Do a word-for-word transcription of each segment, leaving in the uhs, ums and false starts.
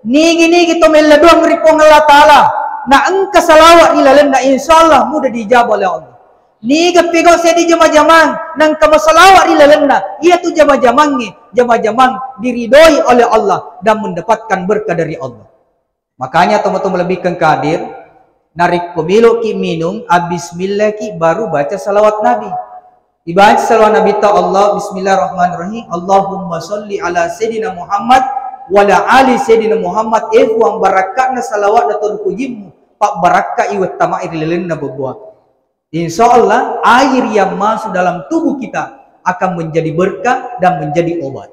Nigi-nigi to mella doang ri Puang Allah Ta'ala, na engka salawat ri lalenna, insya Allah mudah diijabah oleh Allah. Niga pegau seddi jama-jamang, na engka masalawat ri lalenna, iyatu jama-jamangnge, jama-jamang diridoi oleh Allah dan mendapatkan berkah dari Allah. Makanya, tomatoa malebbikeng kadir, narekko meloki minung, abbismillahki baru baca salawat Nabi. Ibaca salawat Nabi ta Allah, bismillahirrahmanirrahim, Allahumma salli ala Sayyidina Muhammad wa ala ali Sayyidina Muhammad. Eh Puang, barakka'na salawat na to ri pojimmu, pabbarakka'i wettamai ri lalenna bobboa. Insya Allah, air yang masuk dalam tubuh kita akan menjadi berkah dan menjadi obat.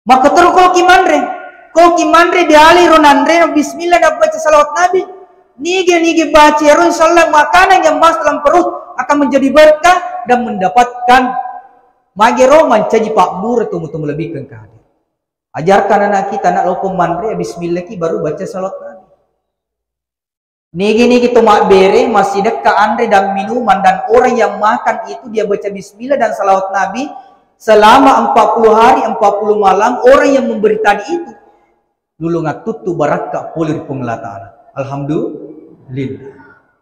Makkotoro ko ki manre. Ko ki manre, dialiro nanre, bismillah, nabaca salawat Nabi. Nigi-nigi baca ero, insya Allah makanan yang masuk dalam perut akan menjadi berkah dan mendapatkan magero mancaji pabbura, tomatoa malebbikeng kadir. Ajarkan anak kita, nak, loko manre, bismillah ki, baru baca salawat Nabi. Nigi-nigi to mabbere, massidekka anre dan minuman, dan orang yang makan itu dia baca bismillah dan salawat Nabi selama empat puluh hari, empat puluh malam, orang yang memberi tadi itu nulung attuttu barakka pole ri Puang Allah Ta'ala. Alhamdulillah.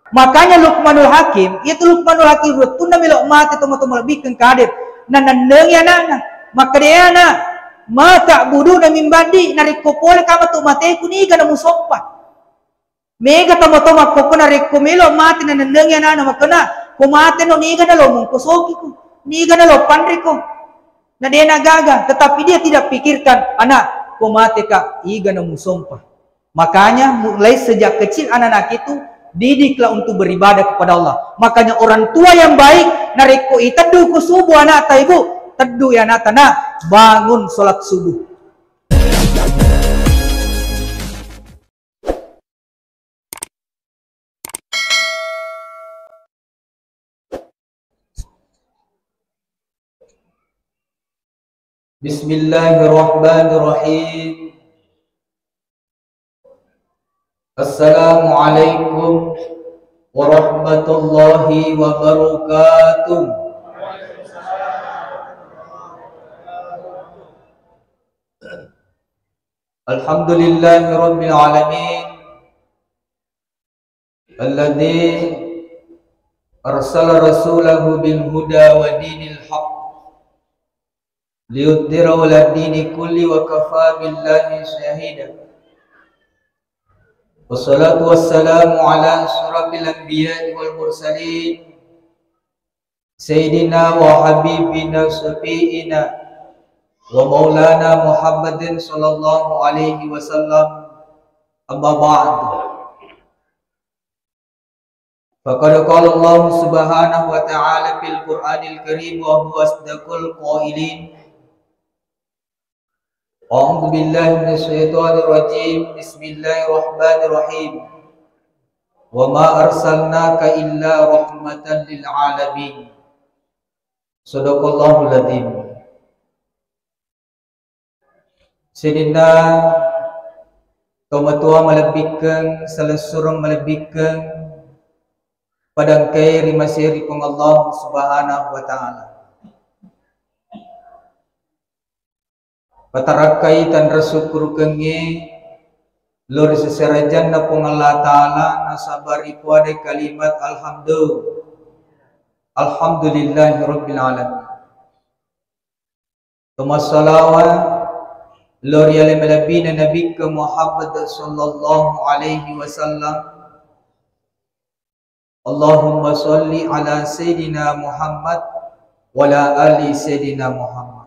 Makanya Luqmanul Hakim, itu Luqmanul Hakim wettunna melo mate, tomatoa malebbikeng kadir, nanennengi anakna. Makkeda, "Ya anak, ma ta'buduna min ba'di, narekko pole kama tu mateku, niga namusompa?" Mega tomatoa makkokko narekko melo mate nanennengi anana, makkena, "Ko mateno, niga nalo mongko sokiku, niga nalo panreko?" Na dena gaga, tetapi dia tidak pikirkan, "Anak, ko mateka, iga namusompa?" Makanya mulai sejak kecil anak-anak itu didiklah untuk beribadah kepada Allah. Makanya orang tua yang baik, narekko iteddu ko subuh anakta, ibu, teddu ya anakta, nak, bangun sholat subuh. Bismillahirrahmanirrahim. Assalamualaikum warahmatullahi wabarakatuh. Alhamdulillahi rabbil alamin. Alladzi arsala rasulahu bil huda wa dinil haq liyudhhirahu 'alad dini kulli wa kafa billahi syahida. Wassalatu wassalamu ala asyrafil anbiya'i wal mursalin, Sayyidina wa habibina syafi'ina wa maulana Muhammadin sallallahu alaihi wasallam. Amma ba'du. Faqad qala Allah subhanahu wa ta'ala fil Qur'anil Karim wa huwa asdaqul qailin. A'udzu billahi minasy syaithanir rajim. Bismillahirrahmanirrahim. Wa ma arsalnaka illa rahmatan lil alamin. Sadaqallahul adzim. Sininna tomatoa malebbikkeng, salessureng malebbikkeng, padangkai rimaseri Puang Allah Subhanahu wa Ta'ala. Patarakkai tanra sukkurukengnge lao ri seserajanna Puang Allah Ta'ala, nasaba ripoadai kalimat alhamdu-, alhamdulillahi rabbil alamin. Tomassalawat lao ri ale malebbina Nabitta Muhammad sallallahu alaihi wasallam. Allahumma shalli ala Sayyidina Muhammad wa ala ali Sayyidina Muhammad.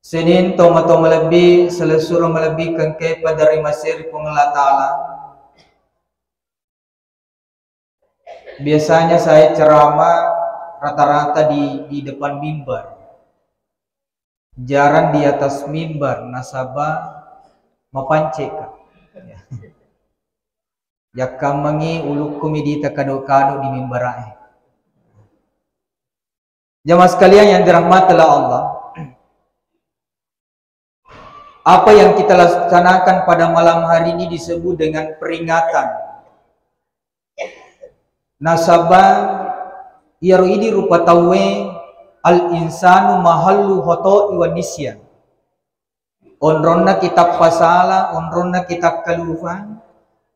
Sining tomatoa malebbi, salessureng malebbi kengke pada rimaseri Puang Allah Ta'ala. Biasanya saya ceramah rata-rata di, di depan mimbar. Jarang di atas mimbar, nasaba mapanceka. Jakkammengi ulukku mi dita kado-kado di mimbarae. Jamaah sekalian yang dirahmati Allah, apa yang kita laksanakan pada malam hari ini disebut dengan peringatan. Nasaba iyaro idi rupa tauwe, al-insanu mahallu khoto'i wa nisyan. Onronna kita pasala, onronna kita kalufang,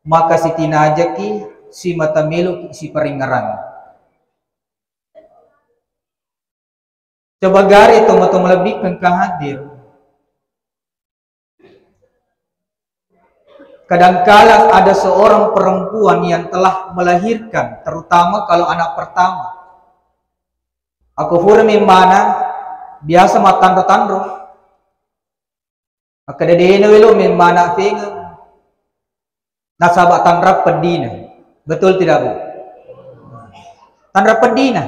maka sitinajaki simata meloki siparingngerang. Coba gare tomatoa malebbikeng ka hadir. Kadangkala ada seorang perempuan yang telah melahirkan, terutama kalau anak pertama. Aku pura memana biasa matanro-tanro. Makkeda dena welo memana fengeng. Nasaba tanra peddina. Betul tidak, Bu? Tanra peddina.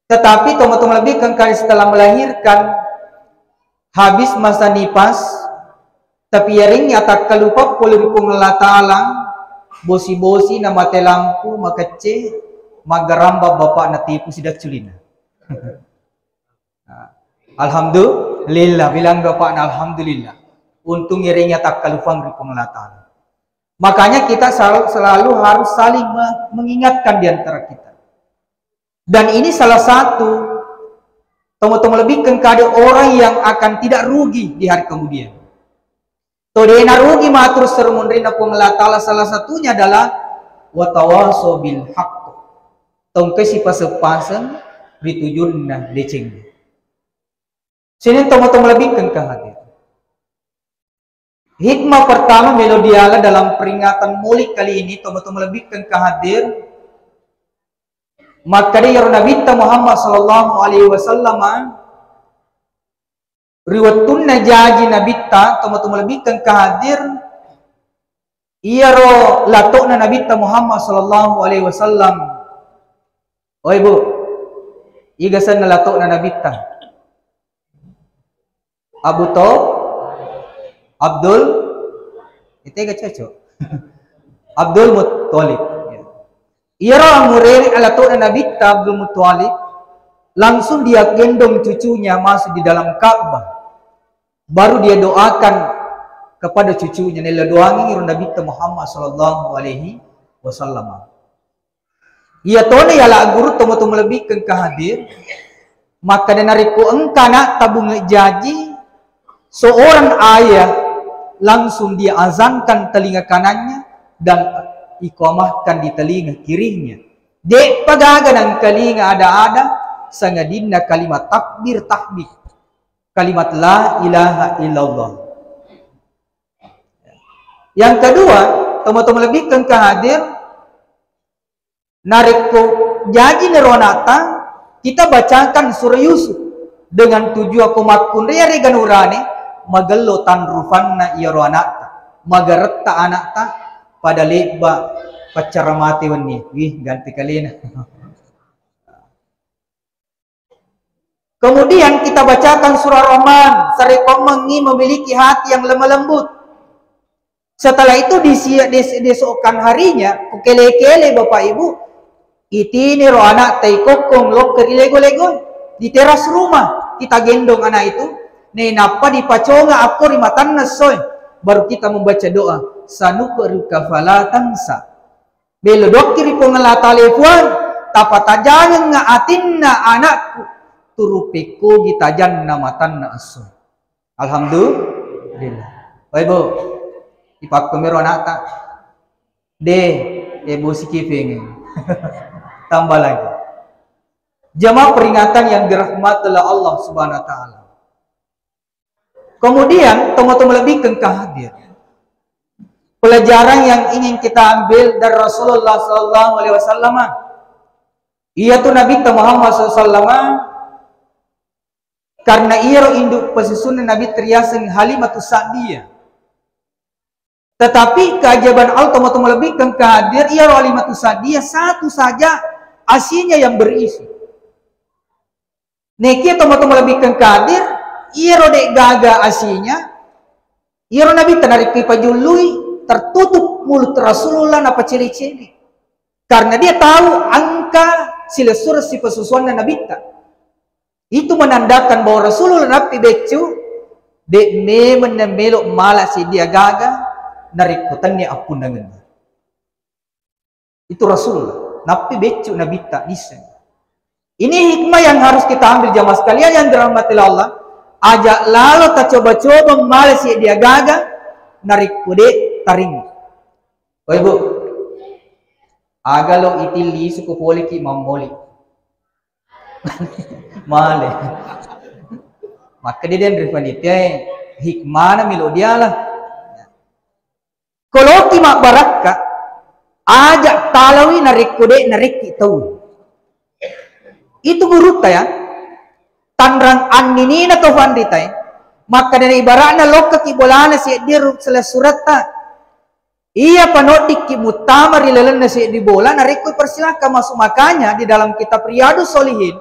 Tetapi tomatoa malebbikeng ka hadir, setelah melahirkan, habis masa nipas, tapi yaring atakkalupa pole ri Puang Allah Ta'ala, bosi-bosi na mate lampu, makecce, maggaramba bapakna tipu sidacculina. Alhamdulillah, bilang bapakna, "Alhamdulillah." Untung yaring atakkalupang ri Puang Allah Ta'ala. Makanya kita selalu, selalu harus saling me-, mengingatkan di antara kita. Dan ini salah satu tomatoa malebbikeng ka hadir orang yang akan tidak rugi di hari kemudian. To dena rugi matur seru munrinna Puang Allah Ta'ala, salah satunya adalah watawasau bil haqq. Tongkai sipaseng-paseng ri tujunna deceng. Sining tomatoa malebbikeng ka hadir. Hikmah pertama melo diala dalam peringatan Maulid kali ini, tomatoa malebbikeng ka hadir. Makkeda iyaro Nabitta Muhammad sallallahu alaihi wasallam, ri wettunna jaji Nabitta, tomatoa malebbikeng ka hadir, iyaro lato'na Nabitta Muhammad sallallahu alaihi wasallam. Oi, Bu, iga senna lato'na Nabitta? Abu Tho-, Abdul, itu ga cocok. Abdul Muttalib. Ya. Iyaro amurere alato'na Nabitta Abdul Muttalib, langsung dia gendong cucunya masuk di dalam Ka'bah. Baru dia doakan kepada cucunya, nella doangi ro Nabitta Muhammad sallallahu alaihi wasallam. Iyatona yala guru tomatoa malebbikeng ka hadir, makkeda narekko engka ana'ta bunge jaji, seorang ayah langsung dia azankan telinga kanannya dan iqamahkan di telinga kirinya. De'pa gaga nangkalinga ada-ada sangadinna kalimat takbir tahmid, kalimat la ilaha illallah. Yang kedua, tomatoa malebbikeng ka hadir, narekko jaji nero ana'ta, kita bacakan surah Yusuf dengan tujuan ko makkunrai yarega nurane, magello tanrufanna iyaro ana'ta, magaretta ana'ta pada lebba paccara mate wenni. Wih, ganti kalena. Kemudian kita bacakan surah Rahman, sarekkoammengngi memiliki hati yang lemah lembut. Setelah itu di si-, di, di esokan harinya, ku kele-kele Bapak Ibu, itiniro ana'ta ikokkong lokke ri lego-lego di teras rumah. Kita gendong anak itu, nenappa dipaconga akko ri matanna essoe, baru kita membaca doa, sanuqri'uka fala tansa. Belo dokki ri Puang Allah Ta'ala, Puang, tapatajangengnga atinna anakku, turu pekkogi tajanna matanna esso. Alhamdulillah. Baik, Bu. Ipakkomero anakta. De, emosi kipeng. Tambah lagi. Jamaah peringatan yang dirahmati oleh Allah Subhanahu wa Ta'ala. Kemudian, tomatoa malebbikeng ka hadir. Pelajaran yang ingin kita ambil dari Rasulullah sallallahu alaihi wasallam, iyatu Nabitta Muhammad sallallahu alaihi wasallam, karena iyaro induk pasusunna Nabitta riaseng Halimatus Sa'diyah. Tetapi keajaiban Allah, tomatoa malebbikeng ka hadir, iyaro Halimatus Sa'diyah satu saja asinya yang berisi. Nekia tomatoa malebbikeng ka hadir, iyaro de'gaga asinya, iyaro Nabitta narekko ipajullui, tertutup mulut Rasulullah, napacele-cele. Karena dia tahu engka silessureng sipasusuanna Nabitta. Itu menandakan bahwa Rasulullah nappi beccu, de' memeng namelo mala siddi agaga narekko tennia appunnangenna. Itu Rasulullah. Nappi beccu Nabitta disseng. Ini hikmah yang harus kita ambil, jamaah sekalian yang dirahmati Allah. Aja lalo tacoba-coba mala seddi agaga narekko de taring. Oi, Bu, aga lo itilli suku poleki mammoli. Male. Makkeda denre panitia e, hikmana milo diala. Koloki mabbarakka, aja talawi narekko de narekki tau. Itu gurutta ya. Tanrang anninina to fanrita e. Makkeda ibaratna lokkaki bolana seddi ru-, selessuretta. Iya panoddikki muttama ri lalenna seddi bola, narekko persilahkan masuk. Makanya di dalam kitab Riyadus Sholihin,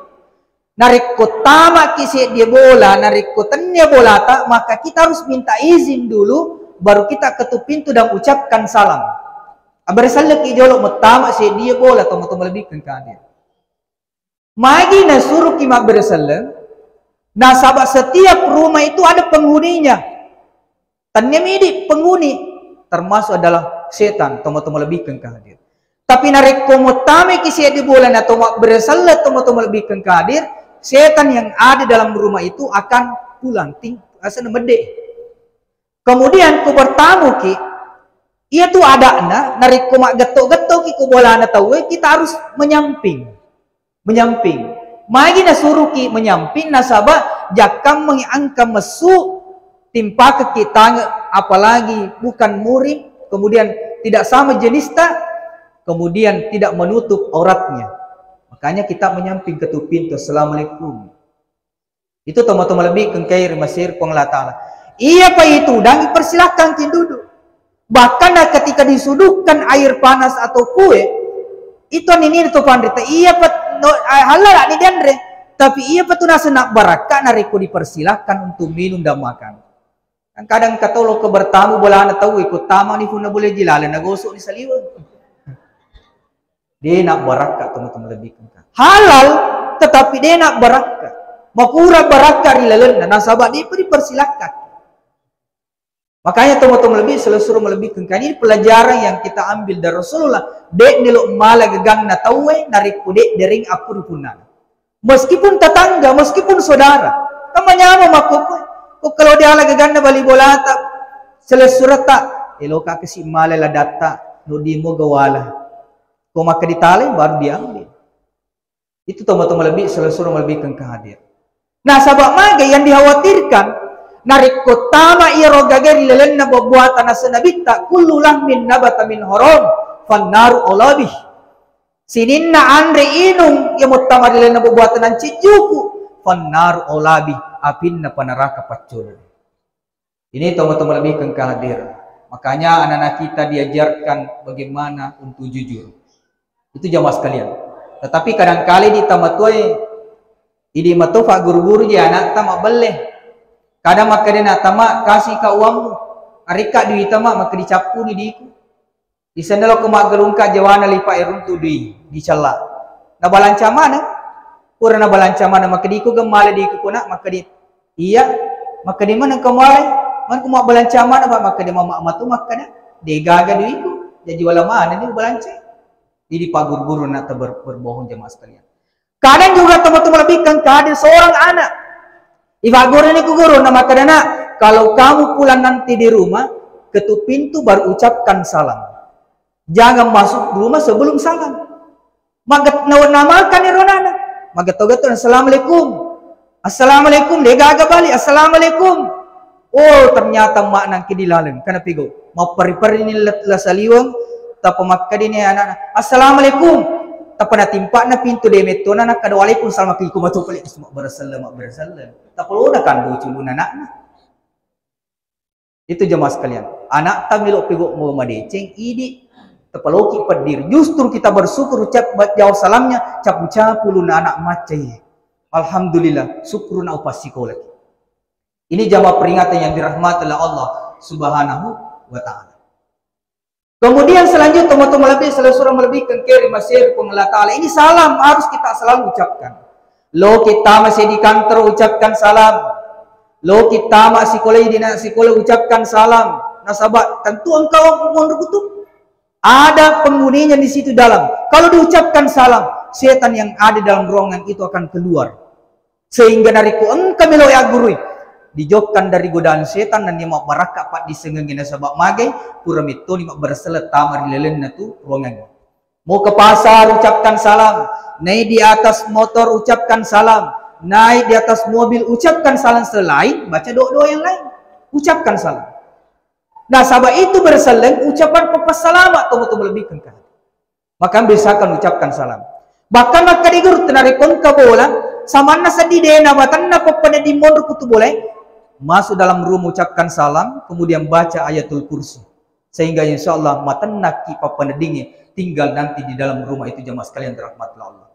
narekko tamaki seddi bola, narekko tennia bolata, maka kita harus minta izin dulu, baru kita ketuk pintu dan ucapkan salam. Abbere selleki jolo muttama seddi bola, tomatoa malebbikkeng kadir. Magi nasuruki mabbere selleng? Nasaba setiap rumah itu ada penghuninya. Tennia midi penghuni, termasuk adalah setan, tomatoa malebbikkeng kadir. Tapi narekko muttamaki seddi bola na to mabbere selleng, tomatoa malebbikkeng kadir, setan yang ada dalam rumah itu akan pulang, ting-, asenna medde. Kemudian ku bertamuki, iya tu adakna, narekko maggetto-gettoki ku bolana tauwe, kita harus menyamping. Menyamping. Magi nasuruki menyamping, nasaba jakkammengi engka messu, timpakekki tange, apalagi bukan muhrim, kemudian tidak sama jenista, kemudian tidak menutup auratnya. Makanya kita menyamping ketuk pintu, "Assalamualaikum." Itu tomatoa malebbikkeng kadir ri masir Puang Allah Ta'ala. Iyapa itu udangi persilahkan ki duduk. Bahkan ketika disuguhkan air panas atau kue, itu nini tu panrita, iyapa no, eh, halal ni dianre. Tapi iyapa tu naseng nabbarakka narekko dipersilahkan untuk minum dan makan. Kan kadang katolo ke bertamu bolana tau, ikut tamani punna boleh jilale, nagosok ni saliweng. De nabbarakka, tomatoa malebbikkeng. Halal, tetapi de nabbarakka. Makura barakka ri lalenna, nasaba depa dipersilahkan. Makanya tomatoa malebbi, selessureng malebbikkeng. Ini pelajaran yang kita ambil dari Rasulullah. De nelo mala gaganna tauwe, narekko de dereng aku ri punnana. Meskipun tetangga, meskipun saudara. Kan manyameng makko koe. Ko kalau diala gaganna bali bolata, selessuretta, eloka kasi mala ladatta, no dimo gawala. Ko makkeda talai baru diambil. Itu tomatoa malebbi, selessureng malebbikkeng kadir. Nasaba maga yang dikhawatirkan, narekko tama iyaro gaga ri lalenna buah-buahan asenna Nabitta, "Kullu lahmin nabata min haram, fannaru aula bih." Sininna anre inung iya muttama ri lalenna buah-buahan ancejjuku, fannaru aula bih, apinna panaraka paccodo. Ini tomatoa malebbikkeng kadir. Makanya anak-anak kita diajarkan bagaimana untuk jujur. Itu jamaah sekalian. Tetapi kadangkali di tomatoae, idi mato fagguru-guru je anakta mabbelle. Kadang makkeda nak tama, "Kasih ka uangmu." Arekka duita ma, makkeda dicappuni diku. Isenna lokko maggalungka jawana lipa e runtu dui, dicella. Nabalanca maneng. Pura nabalanca maneng, makkeda iko gemmala diku kona, makkeda, "Iya." Makkeda maneng ko muale, "Man ku mabbalanca maneng, Pak?" Makkeda mama matu makkeda, "De gaga duiku." Jaji wala maneng ni balanca. Jadi pagguru-guru na taber-, berbohong jamaah sekalian. Kadang juga tomatoa malebbikkeng kadir seorang anak. Ifagguruni ku guru, na makkeda, "Nak, kalau kamu pulang nanti di rumah, ketuk pintu baru ucapkan salam. Jangan masuk rumah sebelum salam." Maget-, na, namakan ero anana. Magetto-getto, "Assalamualaikum." "Assalamualaikum." De gaga bali, "Assalamualaikum." Oh, ternyata maknangki di laleng. Kenapa igo? Mapperri-perrini la, la saliweng, tappa makkedini anana, "Assalamualaikum." Tappa natimpakna pintu de mettona nakkeda, "Waalaikumsalam." Makkiko matu pale, "Mabbere selleng, mabbere selleng." Tappa lona kandu culuna anakna. Itu jamaah sekalian. Anakta melo pego mau madeceng, idi tapaloki peddir. Justru kita bersyukur ucap jawab salamnya, capu-capu luna anak macai. Alhamdulillah, syukur na upasikolaki. Ini jamaah peringatan yang dirahmati oleh Allah Subhanahu wa Ta'ala. Kemudian selanjutnya, tomatoa malebbi, selessureng malebbikkeng kadir ri masir Puang Allah Ta'ala. Ini salam harus kita selalu ucapkan. Lo kita masih di kantor, ucapkan salam. Lo kita masih sekolah, di na-, sekolah, ucapkan salam. Nasaba tentu engkau monro kutu. Ada penghuninya di situ dalam. Kalau diucapkan salam, setan yang ada dalam ruangan itu akan keluar. Sehingga narekko engka melo yaggurui, Dijokkan dari godaan setan nennia mabbarakka paddissengengnge nasaba magai pura mettoni mabbarassaleng tama ri lalenna tu ruangengnge. Mau ke pasar, ucapkan salam. Naik di atas motor, ucapkan salam. Naik di atas mobil, ucapkan salam. Selain baca doa-doa yang lain, ucapkan salam. Nasaba itu berselleng ucapan pappassalama, tomatoa malebbikkeng ka hati. Maka biasakan ucapkan salam. Bahkan makkeda guru, narekko engka bola, samanna seddi de' namatenna pappanedding monro kutu bolae, masuk dalam rumah ucapkan salam, kemudian baca Ayatul Kursi. Sehingga insya Allah matennaki pappaneddingnge tinggal nanti di dalam rumah itu, jamaah sekalian dirahmati Allah.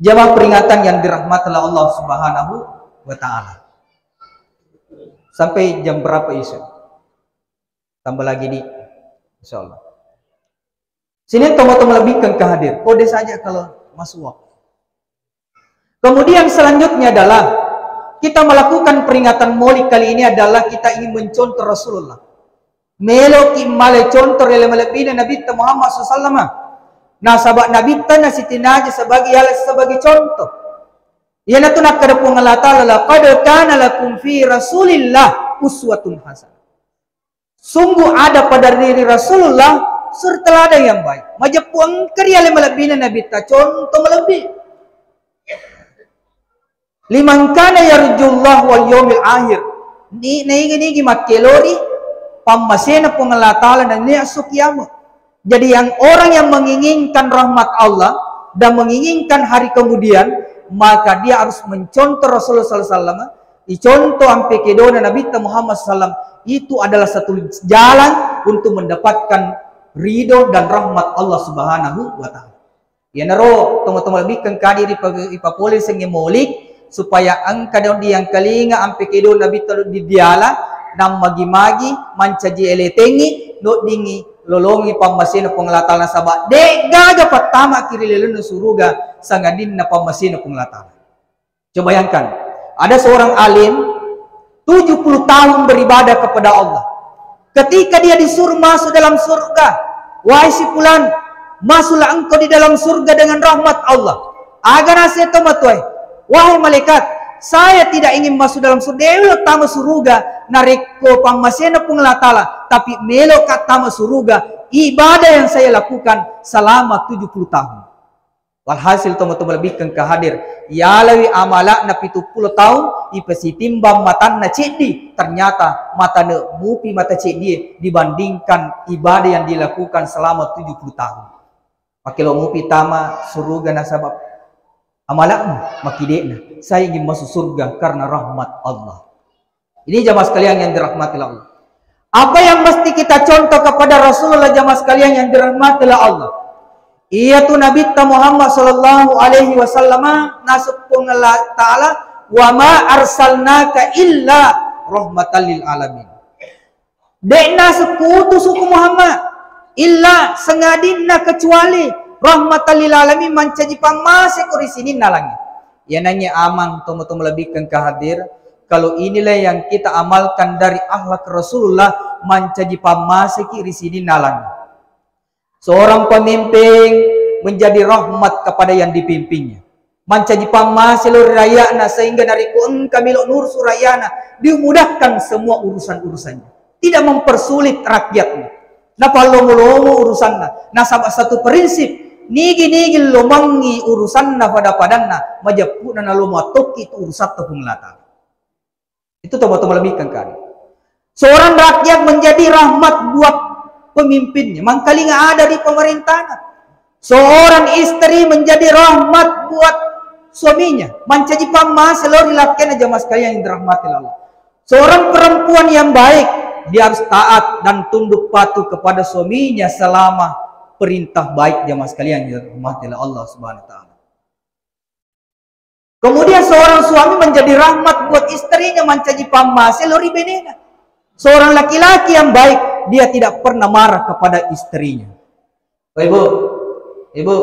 Jamaah peringatan yang dirahmati Allah Subhanahu wa Ta'ala. Sampai jam berapa Isya? Tambah lagi di, insya Allah. Sini tomatoa malebbikkeng ka hadir. Kode saja kalau masuk waktu. Kemudian selanjutnya adalah kita melakukan peringatan Maulid kali ini adalah kita ingin mencontoh Rasulullah. Meloki male contoh ri ale malebbina Nabitta Muhammad sallallahu alaihi wasallam. Nasaba Nabitta nasitinaja sebagai ala sebagai contoh. Iyanatu nakkeda Puang Allah Ta'ala, "Laqad kana lakum fi Rasulillah uswatun hasanah." Sungguh ada pada diri Rasulullah suri teladan yang baik. Majeppu engka ri ale malebbina Nabitta contoh malebbi. "Liman kana yarjullah wal yaumil akhir." Ni, nigi-nigi makkelori pammasena Puang Allah Ta'ala dan ni esso kiamat. Jadi yang orang yang menginginkan rahmat Allah dan menginginkan hari kemudian, maka dia harus mencontoh Rasulullah sallallahu alaihi wasallam, dicontoh ampe kedona Nabitta Muhammad sallallahu alaihi wasallam, itu adalah satu jalan untuk mendapatkan ridho dan rahmat Allah Subhanahu wa Ta'ala. Iyanaro tomatoa malebbikkeng ka hadir ripa-, ripapole sengnge Maulid, supaya engka dong diangkalinga ampe kedo Nabitta di diala, nammagi-magi mancaji eletengngi, noddingngi lolongi pammasena Puang Allah Ta'ala, nasaba de'gaga pattamaki ri lalenna suruga sangadinna pammasena Puang Allah Ta'ala. Coba bayangkan, ada seorang alim tujuh puluh tahun beribadah kepada Allah. Ketika dia disuruh masuk dalam surga, "Wahai si fulan, masuklah engkau di dalam surga dengan rahmat Allah." Aga naseng tomatoae, "Wahai malaikat, saya tidak ingin masuk dalam surga, de' ulo tama suruga narekko pammasena Puang Allah Ta'ala, tapi meloka tama suruga ibadah yang saya lakukan selama tujuh puluh tahun." Walhasil, tomatoa malebbikkeng ka hadir, yalawi amala'na pitu pulo taung, ipasitimbang matanna ceddi, ternyata matane mupi mata ceddie dibandingkan ibadah yang dilakukan selama tujuh puluh tahun. Makkelo mupi tama suruga nasaba amala'mu, makide'na, "Saya ingin masuk surga karena rahmat Allah." Ini jamaah sekalian yang dirahmati Allah. Apa yang mesti kita contoh kepada Rasulullah, jamaah sekalian yang dirahmati Allah? Iyatu Nabitta Muhammad sallallahu alaihi wasallam, naseng Puang Allah Ta'ala, "Wa ma arsalnaka illa rahmatan lil alamin." De'na sekutu suku Muhammad, illa, sangadinna, kecuali rahmatan lil alamin, mancaji pammaseko ri sininna langi. Iyananya amang tomatoa malebbikkeng ka hadir, kalau inilah yang kita amalkan dari akhlak Rasulullah, mancaji pammaseki ri sininna langi. Seorang pemimpin menjadi rahmat kepada yang dipimpinnya. Mancaji pammase lao ri rakyatna, sehingga narekko engka melo nurusu rakyatna, dimudahkan semua urusan-urusannya. Tidak mempersulit rakyatnya. Napallomo-lomo urusanna. Nasaba satu prinsip, nigi-nigi lomangngi urusanna pada-padanna, majeppu'na nalomo tokki tu urusatta Puang Allah Ta'ala. Itu tomatoa malebbikkeng kali. Seorang rakyat menjadi rahmat buat pemimpinnya, mangkalinga ada di pemerintahnya. Seorang istri menjadi rahmat buat suaminya, mancaji pammase lao ri lakkainna, jamaah sekalian yang dirahmati Allah. Seorang perempuan yang baik, dia harus taat dan tunduk patuh kepada suaminya selama perintah baik, jamaah sekalian yang dirahmati Allah Subhanahu wa Ta'ala. Kemudian seorang suami menjadi rahmat buat istrinya, mancaji pammase lao ri benena. Seorang laki-laki yang baik, dia tidak pernah marah kepada istrinya. Oh, Ibu, Ibu,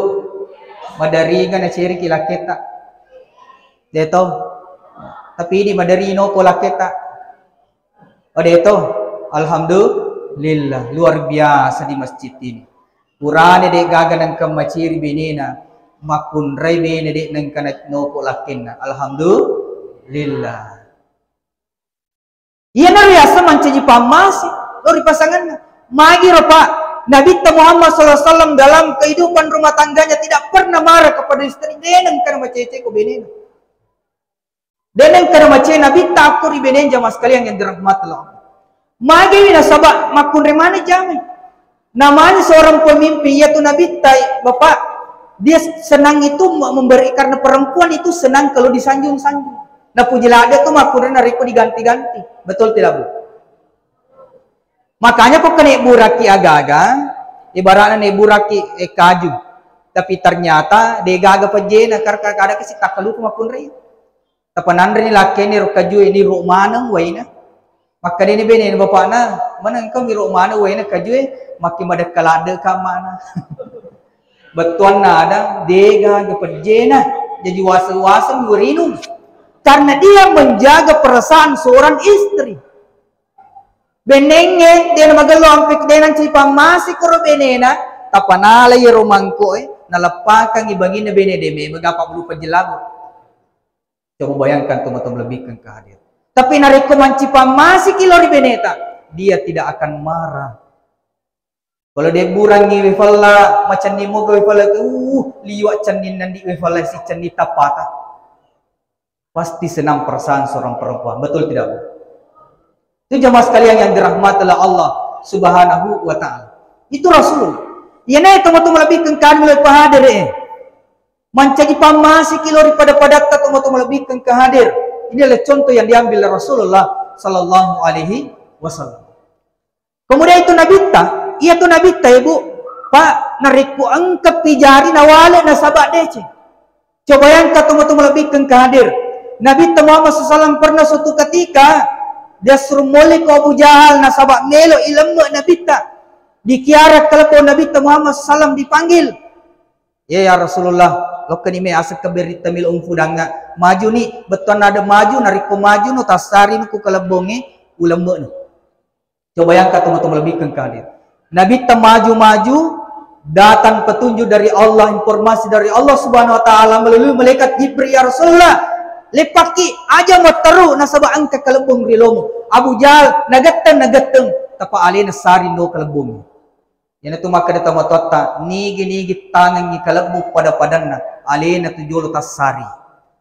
madaringa naceriki lakketta. Deto. Tapi idi madarinoko lakketta. Oh, deto. Alhamdulillah, luar biasa di masjid ini. Purane de'gaga nengka maceri benena, makkunrai bene de' nengka na-, noko lakkenna. Alhamdulillah. Iyanaro yaseng mancaji pammase lao ri pasanganna. Magiro, Pak, Nabitta Muhammad sallallahu alaihi wasallam dalam kehidupan rumah tangganya tidak pernah marah kepada istri, de nengka namaceceko benena. De nengka namacena Nabitta akko ri benena, jamaah sekalian yang dirahmati Allah. Magi nasaba makkunrai maneng jamai. Namanya seorang pemimpin, yaitu Nabitta, Bapak, dia senang itu memberi karena perempuan itu senang kalau disanjung-sanjung. Napuji ladde tu makkunrai narekko diganti-ganti. Betul tidak, Bu? Makanya ko kene buraki aga-aga, ibaratna ne buraki, eh, kaju. Tapi ternyata de gaga pejena, kar-, kar-, kada kasi takkaluku makkunrai. Tapananreni lakkeni ro kajue, ni ro maneng waina. Makkedani benena bapakna, "Maneng engka mi ro maneng waina kajue, makki madekka ladde ka mana." Bettuanna ada, de gaga pejena, jaji waseng-waseng warinung. Karena dia menjaga perasaan seorang istri. Benengnge de namagello ampe de nanci pammasi koro benena, tapanala yero mangkoe, naleppakangi banginna bene de memeng gapa bulu pejelabu. Coba bayangkan teman-teman lebihkan ke hadir. Tapi narekko manci pammasiki lao ri beneta, dia tidak akan marah. Kalau de burangi wefalla, macenni moga wefalla, uh, liwa cenni nandi wefalla si cenni tapata. Pasti senang perasaan seorang perempuan. Betul tidak, Bu? Itu jamaah sekalian yang dirahmati oleh Allah Subhanahu wa Ta'ala. Itu Rasulullah. Iyanae teman-teman lebihkan kami lebih hadir, eh. Mancaji pammasi kilo ri pada-padatta teman-teman lebihkan ke hadir. Ini adalah contoh yang diambil dari Rasulullah sallallahu alaihi wasallam. Kemudian itu Nabitta, iya tu Nabitta, Ibu, Pak, narekko engka pijari nawale nasaba deceng. Coba bayangkan teman-teman lebihkan ke hadir. Nabitta Muhammad sallallahu alaihi wasallam pernah suatu ketika dia suruh moleko Abu Jahal nasaba melo ilemme Nabitta. Dikiara kelebbong Nabitta Muhammad sallallahu alaihi wasallam dipanggil. "Ya, ya Rasulullah, lokkani me aseng keberitta melo umfudangnga. Maju ni, bettuanna ada maju, narekko maju no tassari no ku kelebbongnge, ulemme'no." Coba bayangkan teman-teman lebihkan ke hadir. Nabitta maju-maju, datang petunjuk dari Allah, informasi dari Allah Subhanahu wa Ta'ala melalui malaikat Jibril, "Ya Rasulullah, leppakki, aja matteru nasaba engka kelebbong ri lomo." Abu Jahal nagetteng, nagetteng, tapa alena sari no kelebbong. Iyanatu makkeda tomatoatta, nigi-nigi tangengngi kalebbu pada-padanna, alena tu jolo tassari.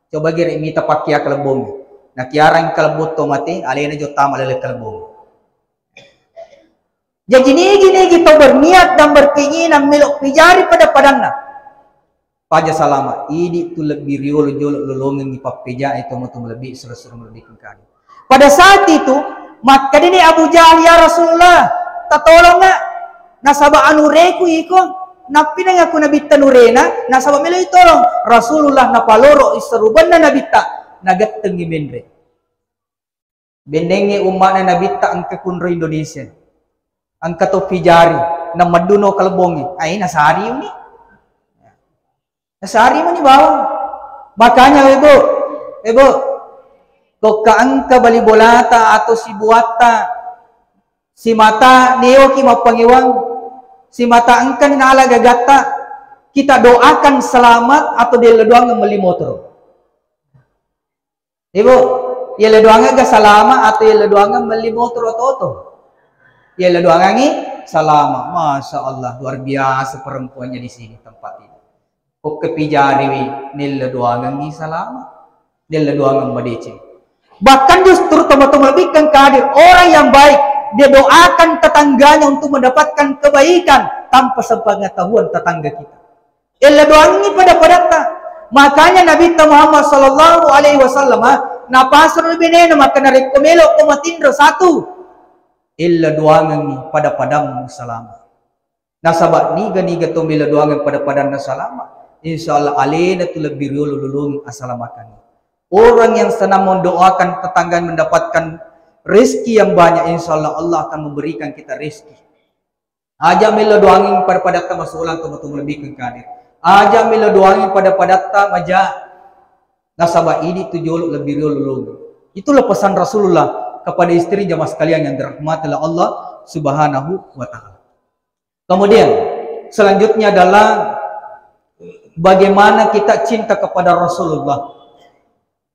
Coba gere mita pakkia kalebbongnge. Nakiarang kalebbu to mate, alena jo tama lele kalebbongnge. Jaji nigi-nigi to berniat dan berkeinginan melo pijari pada-padanna, paja salama, idi tu lebbi riolo jolo lolongengngi pappejae tomatoa malebbi, sura-sura malebbi kengkani. Pada saat itu, makkedani Abu Jahal, "Ya Rasulullah, tatolongnga, nasaba anureku iko." Nappinang aku Nabitta nurena, nasaba melo itolong. Rasulullah napaloro isserubenna Nabitta, nagettengngi menre. Bennengnge umma'na Nabitta engka kunro Indonesia. Engka to pijari, namedduno kalebbongnge. Ai, nasariuni. Nasari mani bawang. Makanya, Ibu, Ibu, kokka engka bali bolata atau sibuatta, simata neoki mappangewang, simata engkani nala gagatta, kita doakan selamat atau della doang melli motoro. Ibu, yella doangeng ga salama atau yella doangeng melli motoro oto-oto? Yella doangengngi salama. Masya Allah, luar biasa perempuannya di sini tempat ini. Okke pijariwi, nella doangengngi salama, nella doangeng madeceng. Bahkan justru teman-teman lebih kengkadir, orang yang baik, dia doakan tetangganya untuk mendapatkan kebaikan tanpa sepengetahuan tetangga kita. Ella doangngi pada-padatta. Makanya Nabitta Muhammad sallallahu alaihi wasallam, ah, napasro benena, maka narekko melo ko matinro satu, ella doangengngi pada-padammu salama. Nasaba niga-niga to melo doangeng pada-padanna salama, insya Allah alena tu lebbi riolo lolongi asalamakangngi. Orang yang senang mendoakan tetangga mendapatkan rezeki yang banyak, insya Allah Allah akan memberikan kita rezeki. Aja melo doangeng pada-padatta masolang tomatoa malebbi kengkadir. Aja melo doangeng pada-padatta maja. Nasaba idi tu jolo lebbi riolo lolongi. Itulah pesan Rasulullah kepada istri, jamaah sekalian yang dirahmati oleh Allah Subhanahu wa Ta'ala. Kemudian selanjutnya adalah bagaimana kita cinta kepada Rasulullah.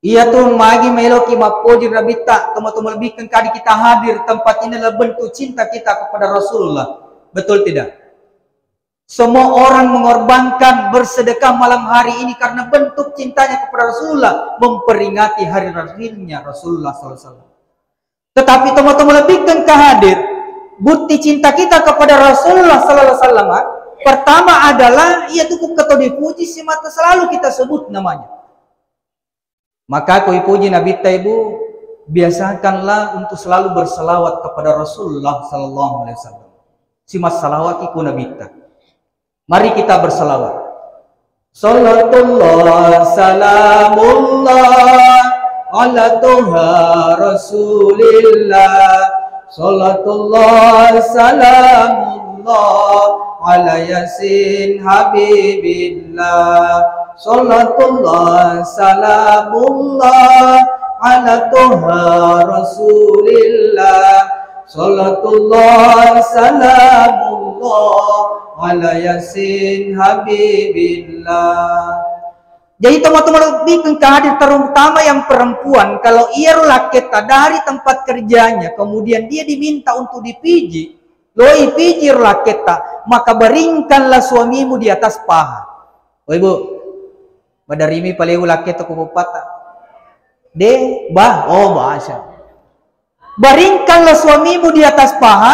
Iyatu magi meloki mappoji Nabitta, tomatoa malebbikkeng kadi kita hadir tempat ini adalah bentuk cinta kita kepada Rasulullah. Betul tidak? Semua orang mengorbankan, bersedekah malam hari ini karena bentuk cintanya kepada Rasulullah, memperingati hari lahirnya Rasulullah sallallahu alaihi wasallam. Tetapi tomatoa malebbikkeng ka hadir, bukti cinta kita kepada Rasulullah sallallahu alaihi wasallam, pertama adalah, iyatu ku keto dipuji, simata selalu kita sebut namanya. Maka ko ipuji Nabitta, Ibu, biasakanlah untuk selalu berselawat kepada Rasulullah sallallahu alaihi wasallam. Simassalawat ki ku Nabitta. Mari kita berselawat. Salatullah salamullah ala Toha Rasulillah. Salatullah salamullah ala Yasin Habibillah. Salatullah salamullah ala Toha Rasulillah. Salatullah salamullah ala Yasin Habibillah. Jadi, tomatoa malebbikkeng ka hadir, terutama yang perempuan, kalau iyaro lakketta dari tempat kerjanya, kemudian dia diminta untuk dipiji, loi piji ro lakketta, maka baringkanlah suamimu di atas paha. Oh, Ibu, maderrimi paleu lakketta ko poppatta? De, bah, oh, bahasa. Baringkanlah suamimu di atas paha,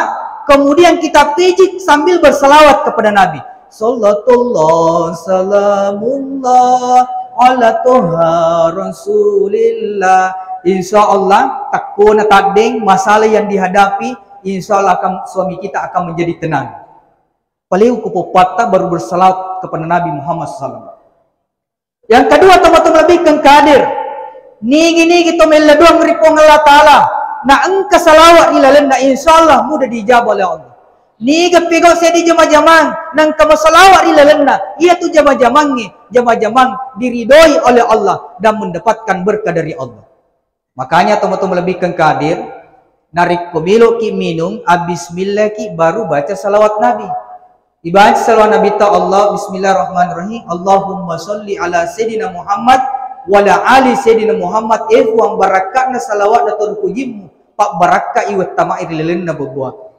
kemudian kita pijit sambil berselawat kepada Nabi. Salatullah salamullah ala Toha Rasulillah. Insya Allah, takkona taddeng masalah yang dihadapi, insya Allah akan, suami kita akan menjadi tenang. Paleu ko poppatta baru berselawat kepada Nabi Muhammad sallallahu alaihi wasallam. Yang kedua, tomatoa malebbikkeng ka hadir, nigi-nigi to mella doang ri Puang Allah Ta'ala, na engka salawat ri lalenna, insya Allah mudah diijabah oleh Allah. Niga pigau seddi jama-jamang, na engka masalawat ri lalenna, iyatu jama-jamangnge, jama-jamang diridoi oleh Allah dan mendapatkan berkah dari Allah. Makanya, tomatoa malebbikkeng ka hadir, narekko meloki minung, abbismillaki baru baca salawat Nabi. Ibaca salawat Nabitta, Allah, bismillahirrahmanirrahim, Allahumma salli ala Sayyidina Muhammad wa ala ali Sayyidina Muhammad. Eh Puang, barakka'na salawat na to ri pujimmu, pabbarakka'i wettamai ri lalenna bobboa.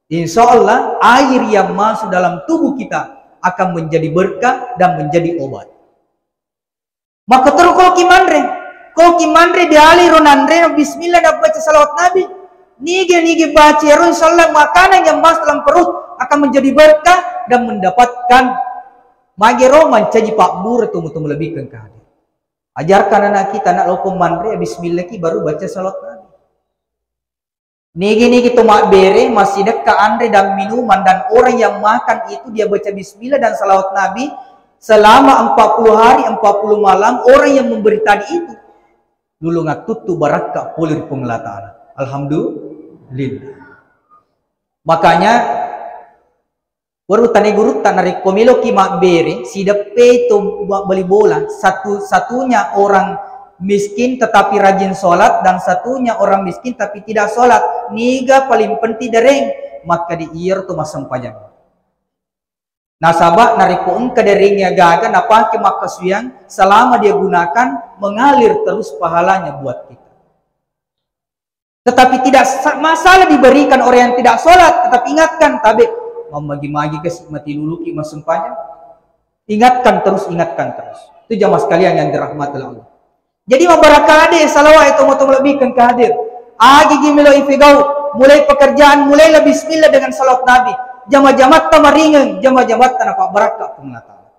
Insya Allah, air yang masuk dalam tubuh kita akan menjadi berkah dan menjadi obat. Makkotoro ko ki manre. Ko ki manre, dialiro nanre, bismillah, na baca salawat Nabi. Nigi-nigi baca ero, insya Allah makanan yang masuk dalam perut akan menjadi berkah dan mendapatkan magero mancaji pabbura, tomatoa malebbikkeng ka hadir. Ajarkan anak kita, nak, loko manre, bismillah ki, baru baca salawat Nabi. Nigi-nigi to mabbere, massidekka anre dan minuman, dan orang yang makan itu dia baca bismillah dan salawat Nabi selama empat puluh hari, empat puluh malam, orang yang memberi tadi itu nulung attuttu barakka pole ri Puang Allah Ta'ala. Alhamdulillah. Makanya, Weru tane gurutta, narekko meloki mabbere, sideppe to ba-, bali bola, satu-satunya orang miskin tetapi rajin sholat dan satunya orang miskin tapi tidak sholat, niga paling penting dereng? Makkeda iyaro to massempajang. Nasaba narekko engka dereng iya gaga napake makkasuwiang, selama dia gunakan, mengalir terus pahalanya buat kita. Tetapi tidak sa-, masalah diberikan orang yang tidak sholat, tetapi ingatkan, tabe, mammagi-magi kasi mati luluki massempajang. Ingatkan terus, ingatkan terus. Itu jamaah sekalian yang dirahmati oleh Allah. Jadi, mabbarakka de salawat itu, mau lebih ke hadir. Agi gi melo ifigau, mulai pekerjaan, mulailah bismillah dengan salawat Nabi. Jama-jamatta maringeng, jama-jamatta napabbarakka Puang Allah Ta'ala.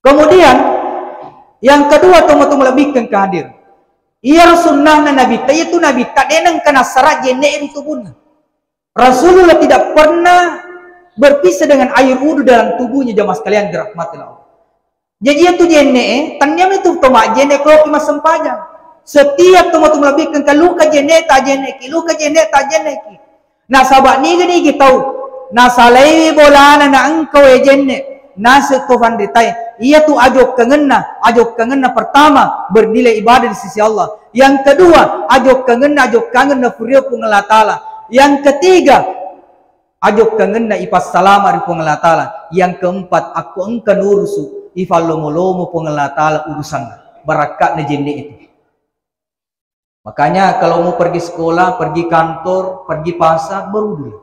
Kemudian, yang kedua, tomatoa malebbikkeng ka hadir. Iyaro sunnahna Nabitta, iyatu Nabitta de nengka nassara jenne ri tubunna. Rasulullah tidak pernah berpisah dengan air wudu dalam tubuhnya, jamaah sekalian dirahmati Allah. Jadi, iyatu jenne e, tanniami tu to majjenne ko loki massempajang. Setiap tomatoa malebbikkeng ka, luka jenne ta jenneki, luka jenne ta jenneki. Nasaba niga-nigi tau nasalaiwi bolana na engka wae jenne, naseng to fanritae, iyatu ajokkangenna, ajokkangenna pertama bernilai ibadah di sisi Allah. Yang kedua, ajokkangenna, ajokkangeng nafurio Puang Allah Ta'ala. Yang ketiga, ajokkangenna ipassalama ri Puang Allah Ta'ala. Yang keempat, akko engka nurusu, ifallomo-lomo Puang Allah Ta'ala urusanna. barakka'na jenne itu. Makanya kalau mau pergi sekolah, pergi kantor, pergi pasar, berwudu.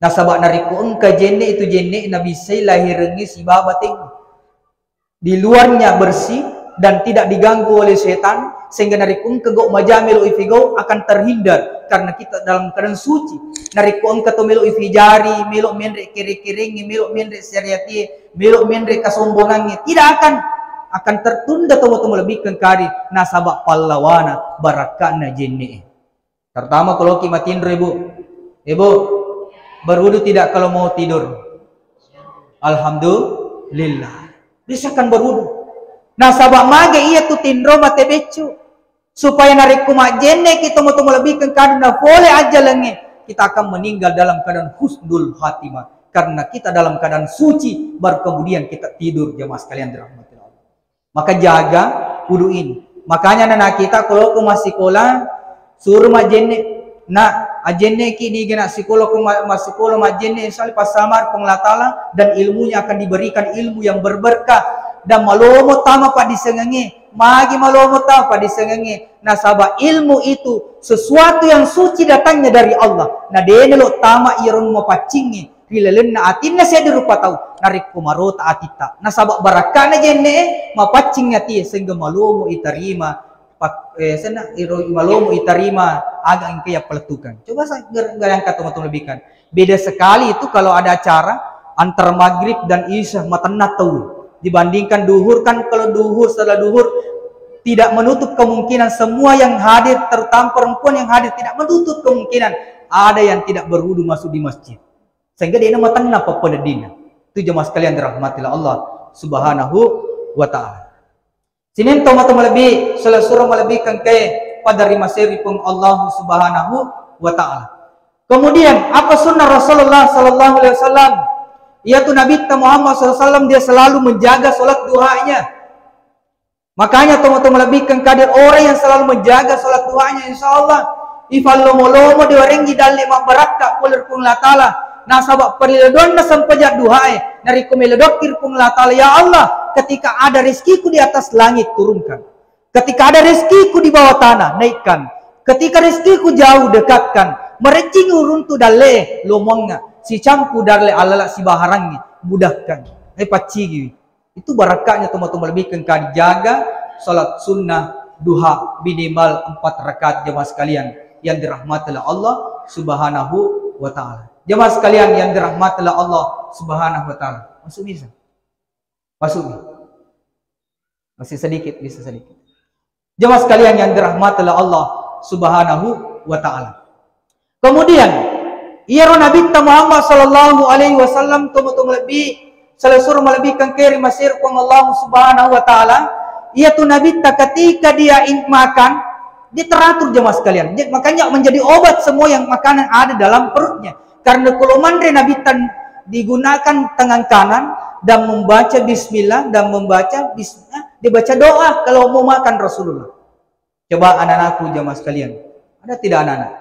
Nasaba narekko engka jenne itu, jenne nabissai lahirengnge sibawa bateng. Di luarnya bersih dan tidak diganggu oleh setan, sehingga narekko engka gau maja melo ifigau akan terhindar karena kita dalam keadaan suci. Narekko engka to melo ifijari, melo menre kere-kerengnge, melo menre syariatie, melo menre kesombongangnge, tidak akan, akan tertunda tomo-tomo lebih kengkari nasaba pallawana barakka'na jenne. Terutama kalau ki matinro, Ibu. Ibu, berwudu tidak kalau mau tidur? Alhamdulillah. Biasakan berwudu. Nasaba mage iya tu tinro mate beccu. Supaya narekko majjenne ki tomo-tomo lebih kengkari na pole ajjalengnge, kita akan meninggal dalam keadaan husnul khatimah. Karena kita dalam keadaan suci, baru kemudian kita tidur, jamaah sekalian dirahmati Allah. Maka jaga wudu ini. Makanya anak kita kalau ke masikola, suruh majjenne. Nak, ajjenne ki niga nak sikola ke ma-, masikola majjenne, insya Allah passamar Puang Allah Ta'ala dan ilmunya akan diberikan ilmu yang berberkah dan malomo tama paddisengengnge. Magi malomo tama paddisengengnge. Nasaba ilmu itu sesuatu yang suci datangnya dari Allah. Na dena lo tama iyaro mapaccingnge ri lalenna atinna seddi rupa tau, narekko marota atitta. Nasaba barakka'na jenne e, mapaccing atie, sehingga malomo itarima, pak-, eh, senna, iro, malomo itarima aga engka yappalettukang. Coba sa-, ger-, gerangka teman-teman lebihkan. Beda sekali itu kalau ada acara antar maghrib dan isya, matenna tau. Dibandingkan duhur, kan kalau duhur, setelah duhur, tidak menutup kemungkinan semua yang hadir, terutama perempuan yang hadir, tidak menutup kemungkinan ada yang tidak berwudu masuk di masjid. Sehingga dia matenna pappeneddinna. Itu jemaah sekalian dirahmatilah Allah Subhanahu wa Ta'ala. Sininna tomatoa malebbi, sala surong malebbi kengkae pada rimaseri Puang Allah Subhanahu wa Ta'ala. Kemudian, apa sunnah Rasulullah sallallahu alaihi wasallam? Yaitu Nabi Muhammad sallallahu alaihi wasallam, dia selalu menjaga salat duhanya. Makanya tomatoa malebbi kengkae hadir, orang yang selalu menjaga salat duhanya, insya Allah ifallomo-lomo diwarengngi dalle mabbarakka pole ri Puang Allah Ta'ala. Nasaba pariladoanna sempajang duhae, narekko melo dokkiri Puang Allah Ta'ala, "Ya Allah, ketika ada rezekiku di atas langit, turunkan. Ketika ada rezekiku di bawah tanah, naikkan. Ketika rezekiku jauh, dekatkan. Mareccing uruntu dalle, lomongnga. Sicampu dalle alala sibaharangngi, mudahkan." Eh, paccigiwi. Itu barakka'nya tomatoa malebbi kengkae dijaga salat sunnah duha minimal empat rakaat, jamaah sekalian yang dirahmatilah Allah Subhanahu wa Ta'ala. Jamaah sekalian yang dirahmatilah Allah Subhanahu wa Ta'ala. Masuk bisa? Masuk. Masih sedikit, bisa sedikit. Jamaah sekalian yang dirahmatilah Allah Subhanahu wa Ta'ala. Kemudian, iyaro Nabitta Muhammad sallallahu alaihi wasallam tomatoa malebbi, sala surong malebbi kengkae rimaseri Puang Allah Subhanahu wa Ta'ala, iyatu Nabitta ketika dia in-, makan, dia teratur, jamaah sekalian. Jadi, makanya menjadi obat semua yang makanan ada dalam perutnya. Karena kalau manre Nabitta digunakan tangan kanan dan membaca bismillah dan membaca bismillah, dibaca doa kalau mau makan Rasulullah. Coba anak-anakku, jamaah sekalian. Ada tidak anak-anak?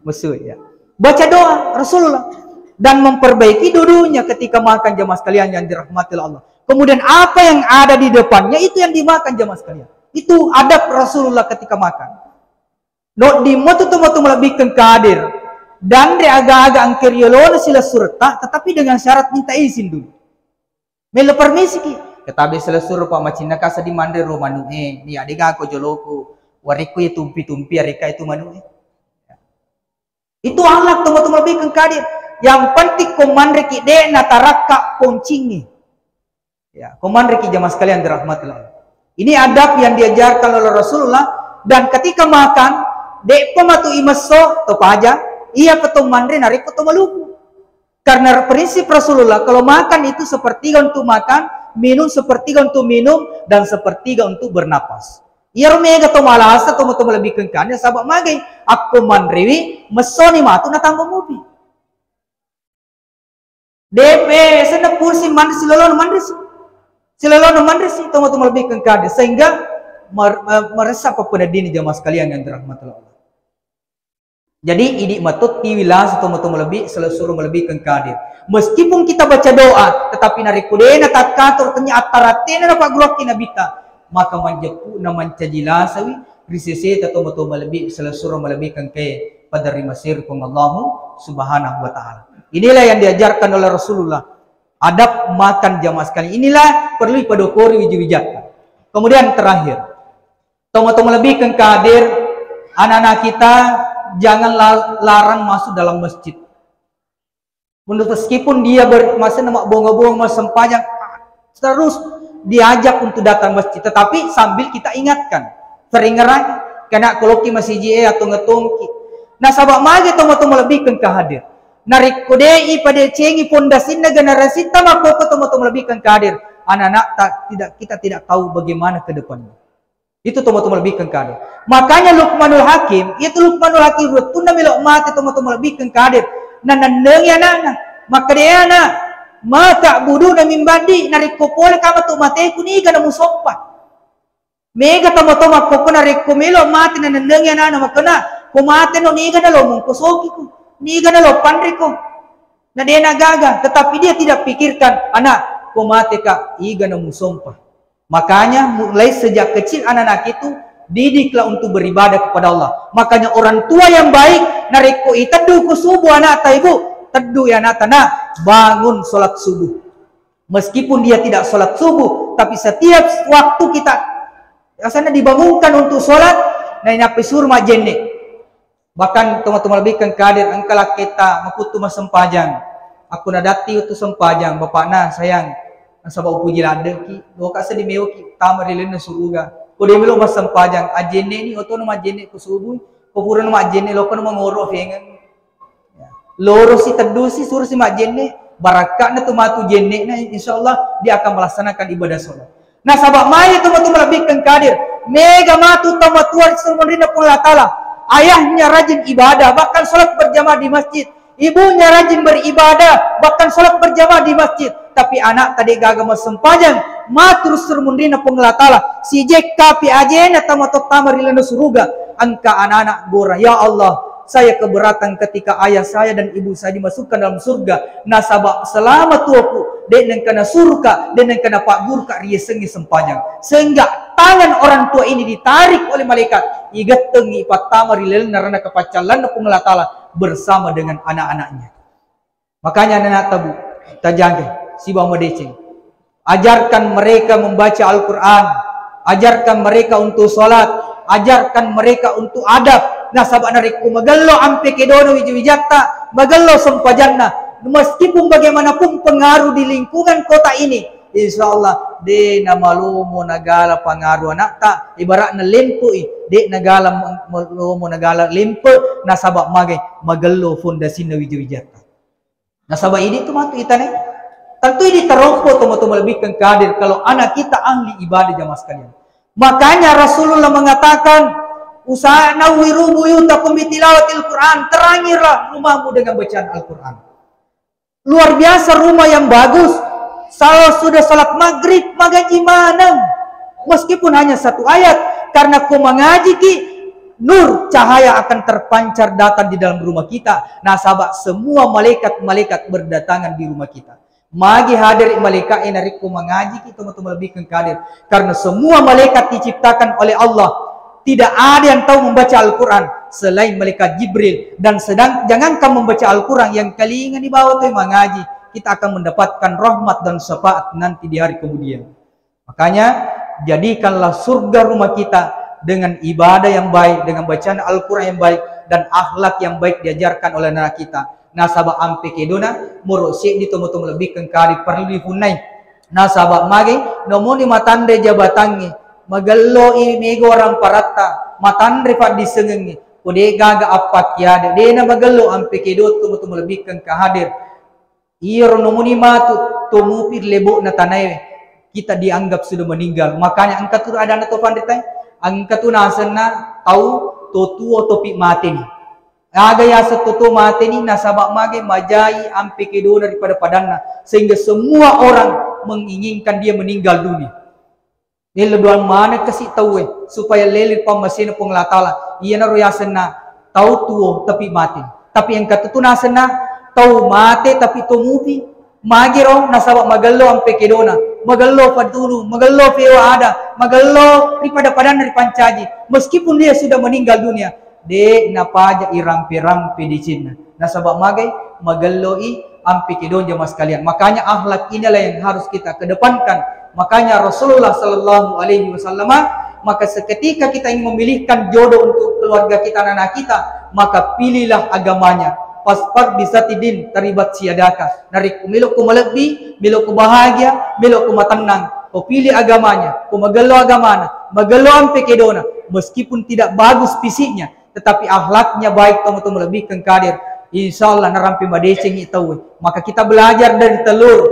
Messu, ya. Baca doa Rasulullah dan memperbaiki duduknya ketika makan, jamaah sekalian yang dirahmati Allah. Kemudian apa yang ada di depannya itu yang dimakan, jamaah sekalian. Itu adab Rasulullah ketika makan. No di motu tu motu malebbi kengkae hadir dan re aga-aga engka ri yolona silessuretta, tetapi dengan syarat minta izin dulu. Melo permisiki. Ketabe silessuru, Pak, macinnaka seddi manre ro manu'e, ni adega ko joloku, warekko ye tumpi-tumpi areka itu manu'e. Itu alat tomatoa malebbi kengkae hadir. Yang penting ko manreki de' natarakka poncingngi. Ya, ko manreki, jamaah sekalian dirahmati Allah. Ini adab yang diajarkan oleh Rasulullah, dan ketika makan, de'pa matu imesso to paja, iya pa to manre narekko to maluku. Karena prinsip Rasulullah, kalau makan itu sepertiga untuk makan, minum sepertiga untuk minum, dan sepertiga untuk bernapas. Iyaro mega to malasa tomatoa malebbi kengkae hadir, saba' magai, akko manrewi, messoni matu natamba mupi. De'pa senna pusing manre silolona manresi. Silolona manresi tomatoa malebbi kengkae hadir, sehingga mer-, mer-, merasa pappeneddinna, jamaah sekalian yang dirahmati Allah. Jadi, idi matotti wilasa tomatoa malebbi, selessureng malebbi kengkadir. Meskipun kita baca doa, tetapi narekko dena takkato tennya attarattena napagguruakki Nabitta, maka manjeppu na mancaji lasawi ri seseta tomatoa malebbi, selessureng malebbi kengkae pada ri maseri Puang Allahu Subhanahu wa Ta'ala. Inilah yang diajarkan oleh Rasulullah. Adab makan jamaah sekalian. Inilah perlu dipadokori wija-wijatta. Kemudian terakhir, tomatoa malebbi kengkadir, anak-anak kita jangan la-, larang masuk dalam masjid. Menurut, meskipun dia ber-, maksudnya mabbonga-bonga, massempajang, terus diajak untuk datang masjid, tetapi sambil kita ingatkan, sering ngerang, kena koloki masiji e atau ngetongki. Nasaba mage tomatoa malebbi kengkadir. Narekko de'i padecengi pondasinna generasitta makkokko tomatoa malebbi kengkadir, anak-anak ta-, tidak, kita tidak tahu bagaimana ke depannya. Itu tomatoa malebbi kengkadir. Makanya Luqmanul Hakim, itu Luqmanul Hakim wettunna melo mate tomatoa malebbi kengkadir. Nanennengi anakna. Makkeda, "E anak, ma ta'buduna min ba'di, narekko pole ka matu mateku niga namusompa?" Mega tomatoa makkokko narekko melo mate nanennengi anakna makkeda, "Ko mateno niga nalo mungko sokiku, niga nalo panriko." Na dena gaga, tetapi dia tidak pikirkan, "Anak, ko mateka iga namusompa?" Makanya mulai sejak kecil anak-anak itu didiklah untuk beribadah kepada Allah. Makanya orang tua yang baik, narekko iteddu ku subuh anak ta ibu, teddu ya anak ta, nak, bangun sholat subuh. Meskipun dia tidak sholat subuh, tapi setiap waktu kita, biasanya dibangunkan untuk sholat, nah ini apa suruh majenne. Bahkan tomatoa malebbi kengkadir, engka lakketta makuttu massempajang. Akko nadatti wettu sempajang, bapakna, "Sayang, nasaba upuji laddeki, loka seddi meoki tama ri lalenna suruga. Ko de melo massempajang, ajjenne ni otono majjenne ko subuh, ko purano majjenne lokono mangoro fengeng." Ya. Lorosi teddusi, surusi majjenne, barakka'na tu matu jennena, insyaallah dia akan melaksanakan ibadah sholat. Nasaba magi tomatoa malebbi kengkadir, mega matu tomatoa ri munrinna Puang Allah Ta'ala, ayahnya rajin ibadah, bahkan sholat berjamaah di masjid, ibunya rajin beribadah, bahkan sholat berjamaah di masjid, tapi anak tadi gaga massempajang, matu ri munrinna Puang Allah Ta'ala, sijekkapi ajena tomatoa tama ri lalenna suruga, engka anak-anak gora, "Ya Allah, saya keberatan ketika ayah saya dan ibu saya dimasukkan dalam surga, nasaba selama tuaku, de nengka nasuruka, de nengka napagguruka riasengnge sempajang. Sehingga tangan orang tua ini ditarik oleh malaikat, igettengngi ipattama ri lalenna ranaka paccallanna Puang Allah Ta'ala bersama dengan anak-anaknya." Makanya anak-anak tabu, tajaga, sibawa madeceng. Ajarkan mereka membaca Al-Quran, ajarkan mereka untuk sholat, ajarkan mereka untuk adab. Nasaba narekko magello ampe kedona wija-wijatta, magello sempajanna, meskipun bagaimanapun pengaruh di lingkungan kota ini, insya Allah de namalomo nagala pengaruh anakta, ibaratna lempoi, de nagala ma-, malomo nagala lempe, nasaba magai magello fondasinna wija-wijatta. Nasaba idi tu matu itane. Tentu idi tarompo tomatoa malebbi kengkadir kalau anak kita ahli ibadah jamaah sekalian. Makanya Rasulullah mengatakan, "Usa-, nawwiru buyutakum bitilawatil Quran, terangilah rumahmu dengan bacaan Al-Quran." Luar biasa rumah yang bagus. Kalau sudah salat maghrib, magaji maneng. Meskipun hanya satu ayat, karena ko mangajiki, nur cahaya akan terpancar datang di dalam rumah kita. Nasaba semua malaikat-malaikat berdatangan di rumah kita. Magi hadir malaikat e narekko mangajiki tomatoa malebbi kengkadir. Karena semua malaikat diciptakan oleh Allah. Tidak ada yang tahu membaca Al-Quran selain malaikat Jibril. Dan sedang, jangankan membaca Al-Quran, yang telinga di bawah tu mangaji, kita akan mendapatkan rahmat dan syafaat nanti di hari kemudian. Makanya, jadikanlah surga rumah kita dengan ibadah yang baik, dengan bacaan Al-Quran yang baik, dan akhlak yang baik diajarkan oleh anak kita. Nasaba ampe kedona, moro seddi tomatoa malebbi kengkadir perlu dipunnai. Nasaba mage, nomoni matanre jabatangnge, magelloi mega waramparatta, matanre paddisengengnge, ko de gaga appakkiade, dena magello ampe kedo tomatoa malebbi kengka hadir. Iyaro nomuni matu to mupi ri lebo'na tanae, kita dianggap sudah meninggal. Makanya engka tu adanna to panritae, engka tu nasenna tau to tuo topi mateni. Aga yaseng to tuo mateni, nasaba mage majai ampe kedona ri pada-padanna, sehingga semua orang menginginkan dia meninggal dunia. Lelo doang maneng kasi tauwe supaya lele pammasena Puang Allah Ta'ala. Iyanaro yasenna Tau tuo tapi mate. Tapi engka tu nasenna tau mate tapi to mupi. Magiro nasaba magello ampe kedona, magello padulu, magello pewa ada, magello ripada-padanna ripancaji. Meskipun dia sudah meninggal dunia, de napaja irampe-rampe decenna. Nasaba magai magello i ampe kedona, jamaah sekalian. Makanya akhlak inilah yang harus kita kedepankan. Makanya Rasulullah Shallallahu Alaihi Wasallam, maka seketika kita ingin memilihkan jodoh untuk keluarga kita, anak kita, maka pilihlah agamanya. Fasfar bisatidin taribat siadaka. Narekko melokko malebbi, melokko bahagia, melokko matennang, ko pilih agamanya, ko magello agamana, magello ampe kedona, meskipun tidak bagus fisiknya, tetapi akhlaknya baik, tomo-tomo lebih kengkadir. Insya Allah narampe madecengi tauwe. Maka kita belajar dari telur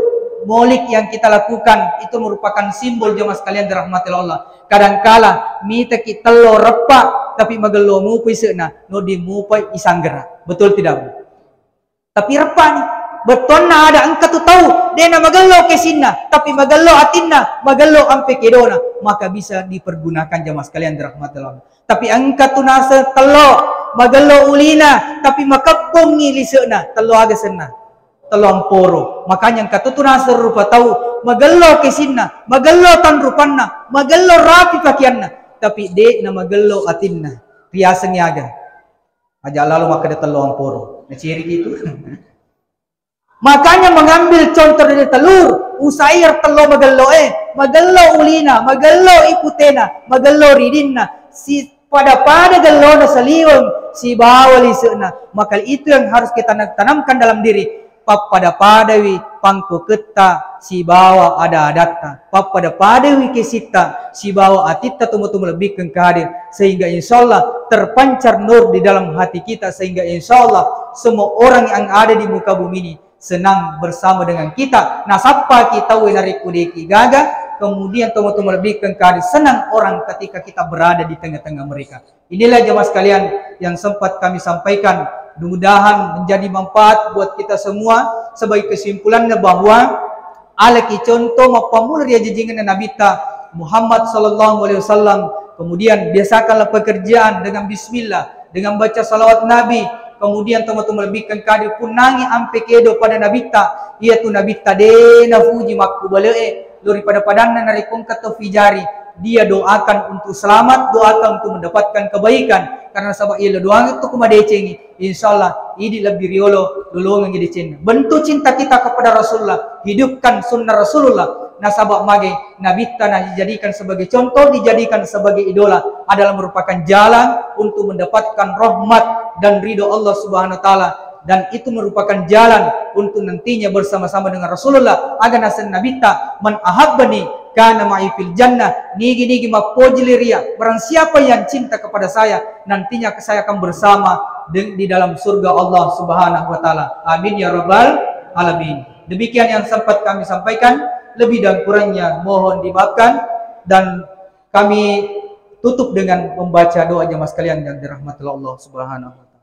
molik yang kita lakukan, itu merupakan simbol, jemaah sekalian dirahmati Allah. Kadangkala mitaki tello reppa, tapi magello mupi se'na, no dimupai isanggera. Betul tidak, Bu? Tapi reppani. Bettuanna ada engka tu tau, de na magello kesinna, tapi magello atinna, magello ampe kedona, maka bisa dipergunakan, jamaah sekalian dirahmati Allah. Tapi engka tu naseng tello, magello ulina, tapi makebbongngi lise'na, tello aga senna? Tello amporo. Makanya engka tu naseng rupa tau, magello kesinna, magello tanrupanna, magello rapi pakeanna, tapi de na magello atinna. Riasengngi aga? Aja lalo makkeda tello amporo. Naciriki itu. Makanya mengambil contoh dari telur, usai tello magello e, magello ulina, magello iputena, magello ridinna, si pada-pada gellona saliweng sibawa lise'na. Maka itu yang harus kita tanamkan dalam diri. Pappada-padawi pangkoketta sibawa ada-adatta, pappada-padawi kesitta sibawa atitta, tomo-tomo lebih kengkadir, sehingga insya Allah terpancar nur di dalam hati kita, sehingga insya Allah semua orang yang ada di muka bumi ini senang bersama dengan kita. Nasappa kita we narekko deki gaga, kemudian tomo-tomo lebih kengkadir, senang orang ketika kita berada di tengah-tengah mereka. Inilah jemaah sekalian yang sempat kami sampaikan. Mudah-mudahan menjadi manfaat buat kita semua. Sebagai kesimpulannya bahwa alaki contoh mappammula ri ajajingenna Nabitta Muhammad sallallahu alaihi wasallam. Kemudian biasakanlah pekerjaan dengan bismillah, dengan baca salawat Nabi. Kemudian tomo-tomo lebih kengkadir punnangi ampe kedo pada Nabitta. Iya tu Nabitta de nafuji makkubale'e. Lori pada-padanna narekko engka to fijari, dia doakan untuk selamat, doakan untuk mendapatkan kebaikan. Karena sabab iya doang itu kumadecengi, insya Allah idi lebbi riolo lolongengngi decenna. Bentuk cinta kita kepada Rasulullah, hidupkan sunnah Rasulullah. Nasaba mage Nabitta dijadikan sebagai contoh, dijadikan sebagai idola, adalah merupakan jalan untuk mendapatkan rahmat dan ridho Allah Subhanahu wa Ta'ala. Dan itu merupakan jalan untuk nantinya bersama-sama dengan Rasulullah. Aga naseng Nabitta, "Man ahabbani kana ma'i fil jannah." Nigi-nigi mappoji liria, barang siapa yang cinta kepada saya, nantinya saya akan bersama di, di dalam surga Allah Subhanahu wa Ta'ala. Amin ya rabbal alamin. Demikian yang sempat kami sampaikan, lebih dan kurangnya mohon dimaafkan, dan kami tutup dengan membaca doa, jamaah sekalian yang dirahmati Allah Subhanahu wa Ta'ala.